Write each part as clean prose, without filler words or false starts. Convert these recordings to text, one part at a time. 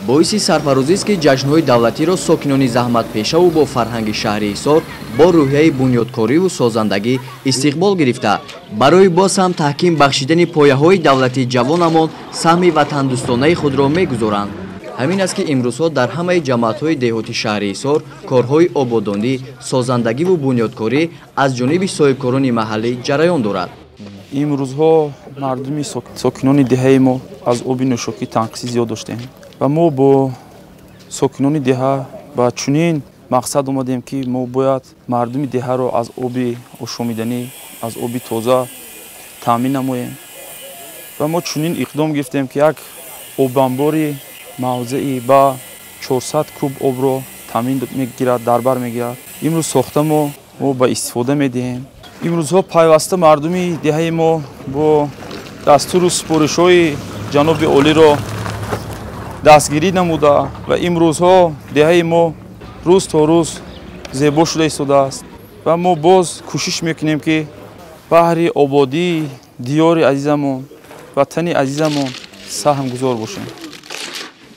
Боиси сарфарозист, ки ҷашнҳои давлатиро сокинони заҳматпешаву бо фарҳанги шаҳри Ҳисор бо рӯҳияи бунёдкориву созандагӣ истиқбол гирифта, барои боз ҳам таҳким бахшидани пояҳои давлати ҷавонамон саҳми ватандӯстонаи худро мегузоранд. Ҳамин аст, ки имрӯзҳо дар ҳамаи ҷамоатҳои деҳоти шаҳри Ҳисор корҳои ободонӣ, созандагиву бунёдкорӣ аз ҷониби соҳибкорони маҳаллӣ ҷараён дорад. Имрӯзҳо мардуми сокинони деҳаи мо аз оби нӯшокӣ танқисӣ зиёд доштем ва мо бо сокинони деҳа ба чунин мақсад омадем, ки мо бояд мардуми деҳаро аз оби ошомиданӣ, аз оби тоза таъмин намоем. Ва мо чунин иқдом гирифтем, ки як обанбори мавзеи ба 400 куб обро таъмин мегирад, дар бар мегирад, имрӯз сохта мо ба истифода медиҳем. Имрӯзҳо пайваста мардуми деҳаи мо бо дастуру супоришҳои ҷаноби олиро дастгирӣ намуда ва имрӯзҳо деҳаи мо рӯз то рӯз зебо шуда истодааст. Ва мо боз кӯшиш мекунем, ки баҳри ободии диёри азизамон, ватани азизамон саҳмгузор бошем.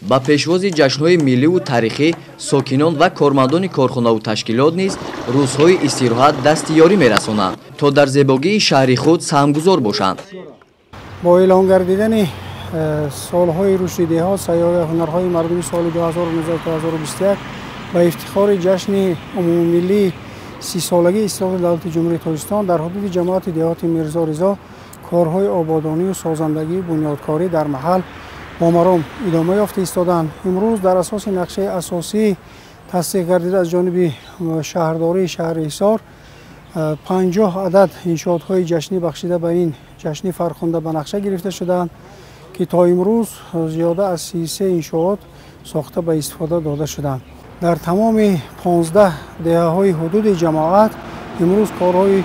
Ба пешвози ҷашнҳои милливу таърихӣ сокинон ва кормандони корхонаву ташкилот низ рӯзҳои истироҳат дасти ёрӣ мерасонанд, то дар зебогии шаҳри худ саҳмгузор бошанд. Бо эълон гардидани солҳои рушди деҳот, сайёҳии ҳунарҳои мардуми соли 2019-2021 ба ифтихори ҷашни умумимиллии 30-солагии истиқлоли давлати Ҷумҳурии Тоҷикистон дар ҳудуди ҷамоати деҳоти Мирзо Ризо корҳои ободонию созандагию бунёдкорӣ дар маҳал бо маром идома ёфта истоданд. Имрӯз дар асоси нақшаи асосӣ, тасдиқ гардида аз ҷониби шаҳрдории шаҳри Ҳисор, 50 адад иншоотҳои ҷашнӣ бахшида ба ин ҷашни фархунда ба нақша гирифта шудаанд, ки то имрӯз зиёда аз 33 иншоот сохта ба истифода дода шуданд. Дар тамоми 15 деҳаҳои ҳудуди ҷамоат имрӯз корҳои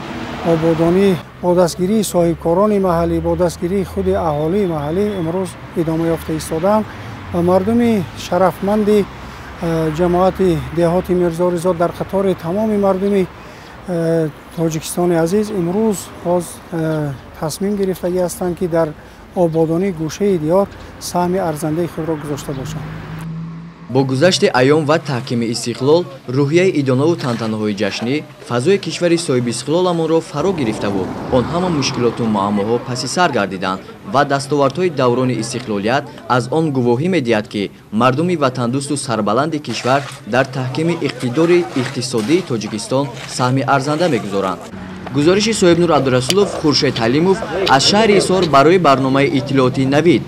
ободонӣ бо дастгирии соҳибкорони маҳаллӣ, бо дастгирии худи аҳолии маҳаллӣ имрӯз идома ёфта истодаанд ва мардуми шарафманди ҷамоати деҳоти Мирзо Ризо дар қатори тамоми мардуми Тоҷикистони азиз имрӯз боз тасмим гирифтагӣ ҳастанд, ки дар ободонии гӯшаи диёр саҳми арзандаи худро гузошта бошанд. Бо гузашти айём ва таҳкими истиқлол рӯҳияи идонаву тантанаҳои ҷашнӣ фазои кишвари соҳибистиқлоламонро фаро гирифтаву он ҳама мушкилоту муаммоҳо паси сар гардиданд ва дастовардҳои даврони истиқлолият аз он гувоҳӣ медиҳад, ки мардуми ватандӯсту сарбаланди кишвар дар таҳкими иқтидори иқтисодии Тоҷикистон саҳми арзанда мегузоранд. Гузориши Соҳибнур Абдурасулов, Хуршед Ҳалимов аз шаҳри Ҳисор барои барномаи иттилоотии «Навид».